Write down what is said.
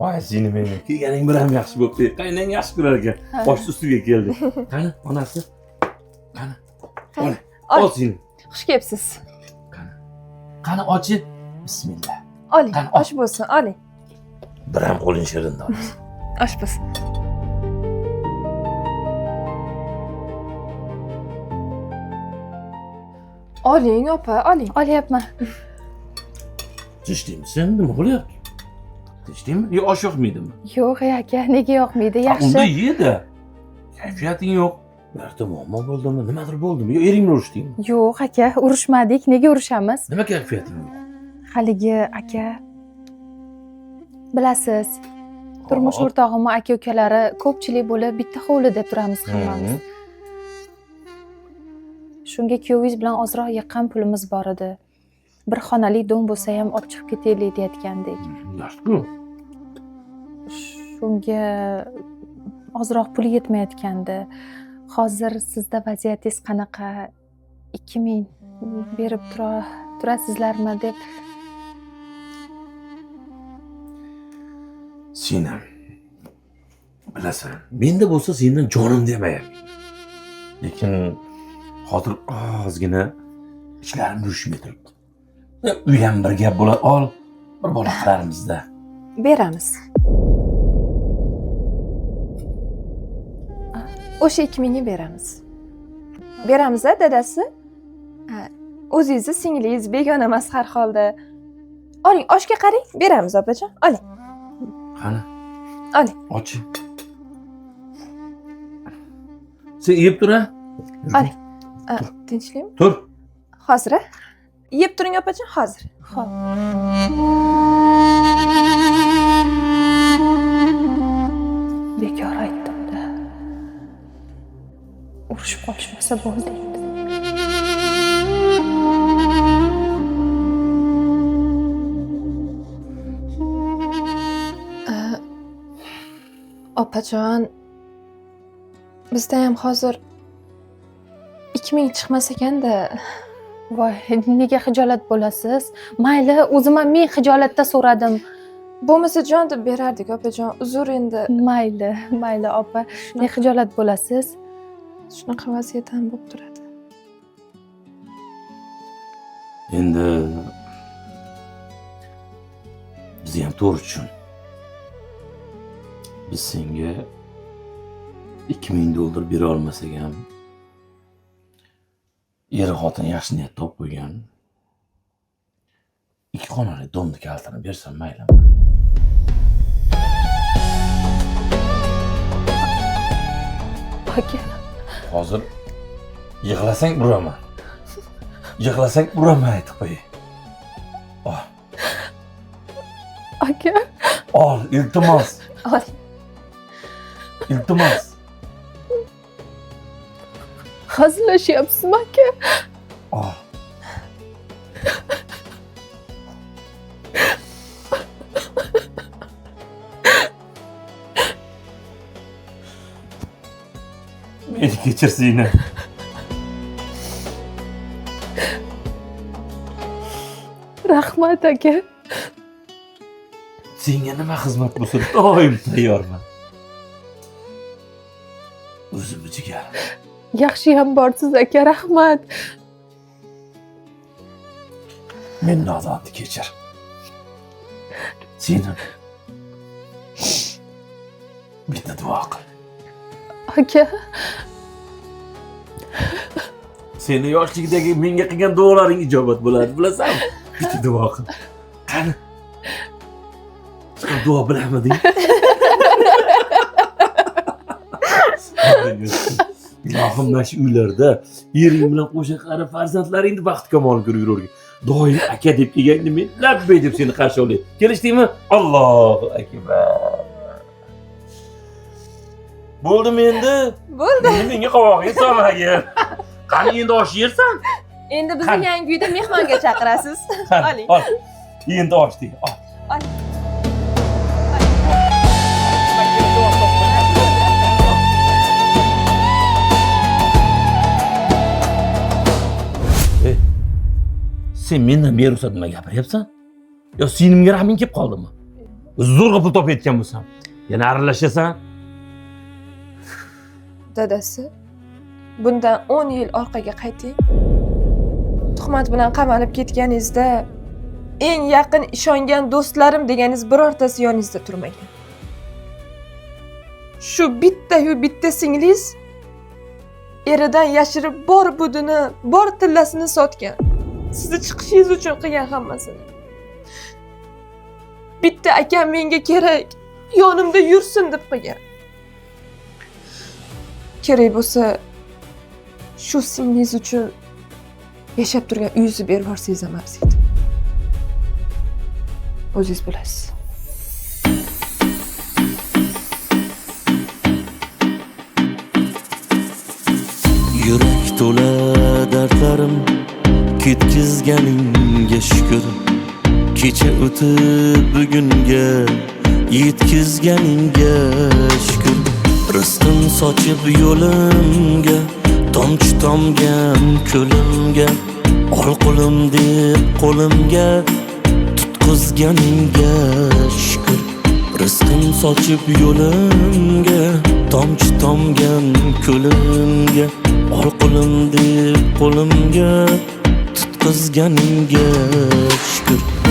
Voy seni meni kelganing bilan yaxshi bo'pti. Qaynang yaxshi ko'rar ekan. Bosh ustiga keldi. Qani onasi? Qani? Ol. Ol. Ol seni. Xush kelibsiz. Qani. Qani ochi. Bismillah. Oling, Qani, ol. osh bo'lsin, oling. Bir ham qo'ling shirin onasi. Osh bo'lsin. Oling, opa, oling. Olyapman. Tinchlikmisan? Nima bo'lyapti? Tinchlikmi? Yo osh yoqmaydimi? Yo'q aka, nega yoqmaydi? Ha, unda Yaxshi. ye-da. Kayfiyating yo'q. Birorta muammo bo'ldimi? Nimadir bo'ldimi? Yo ering bilan urushdingmi? Yo'q aka, urushmadik. Nega urushamiz? Nima kayfiyating yo'q? Haligi aka, bilasiz, turmush Hop. o'rtog'imni aka ukalari ko'pchilik bo'lib bitta hovlida turamiz hammamiz. Shunga kuyovingiz bilan ozroq yiqqan pulimiz bor edi. Bir xonali dom bo'lsa ham olib chiqib ketaylik deyotgandik. Yaxshi-ku. Shunga ozroq pul yetmayotgandi. Hozir sizda vaziyatingiz qanaqa? 2000 berib turasizlarmi deb. Sen ham bilasan, menda bo'lsa sendan jonim demayapman. Lekin hozir ozgina ishlarim yurishmay turibdi. Uy ham bir gap bo'ladi, ol, bir bola qilarmizda. Beramiz. O'sha 2000 ga beramiz. Beramiz a dadasi? Ha, o'zingizni singlingiz begona emas har holda. Oling, oshga qarang, beramiz opajon. Oling. Qani? Oling. Och. Sen yeb tur a. Oling. Tinchlikmi? Tur. Hozir a? Yeb turing opajon, hozir. Xo'p. Bekor aytdim-da. Urushib qolishmasa bo'ldi endi. Opajon, bizda ham hozir 2000 chiqmas ekanda. Voy, nega xijolat bo'lasiz? Mayli, o'zim ham men xijolatda so'radim. Bo'lmasa jon deb berardik opajon, uzr endi. Mayli, mayli opa, ne xijolat bo'lasiz? Shunaqa vaziyat ham bo'lib turadi. Endi bizni ham to'g'ri tushun. Biz senga $2000 bera olmasak ham er xotin yaxshi niyat topib qo'ygan. 2 xonali domni kalitini bersam maylimi? Aka. Hozir yig'lasang uraman. Yig'lasang uraman aytib qo'yay. Ol. Aka. Ol, iltimos. Ol. Iltimos. Hazillashyapsizmi aka? Ol. Meni kechir seni. Rahmat aka. Senga nima xizmat bo'lsa doim tayyorman. O'zimni jigarim. Yaxshi ham borsiz aka, rahmat. Men nodonni kechir. Seni bitta duo qil. Aka. Seni yoshlikdagi menga qilgan duolaring ijobat bo'ladi, bilasanmi? Bitta duo qil. Qani? Chiqib duo bilamiding? Ilohim, mana shu uylarda ering bilan qo'sha qarib farzandlaringni baxt kamol ko'rib yuravergin. Doim aka deb kelganda men labbay deb seni qarshi olay. Kelishdingmi? Allohu akbar. Bo'ldimi endi? Bo'ldi. Endi menga qovog'ingni solmagin. Qani endi osh yersan? Endi bizni Qani? yangi uyda mehmonga chaqirasiz. Qani, Oling. ol. Endi osh de, ol. Ol. Ey, sen mendan beruxsat nima gapiryapsan? Yo, sinimga rahming kelib qoldimi? Zo'rg'a pul topayotgan bo'lsam, yana aralashasan. Dadasi, bundan 10 yil orqaga qayting. Tuhmat bilan qamalib ketganingizda eng yaqin ishongan do'stlarim deganingiz birortasi yoningizda turmagan. Shu bitta-yu bitta singlingiz eridan yashirib bor budini, bor tillasini sotgan. Sizni chiqishingiz uchun qilgan hammasini. Bitta akam menga kerak, yonimda yursin deb qilgan. Kerak bo'lsa shu singlingiz uchun yashab turgan uyingizni berib yuborsangiz ham arziydi. O'zingiz bilasiz. Yurak to'la dardlarim ketkizganingga shukur. Kecha o'tib bugunga yetkizganingga shukur. Rizqim sochib yo'limga, tomchi tomgan ko'limga, ol qo'lim deb qo'limga tutqizganingga shukur. Rizqim sochib yo'limga, tomchi tomgan ko'limga, ol qo'lim deb qo'limga tutqizganingga shukur.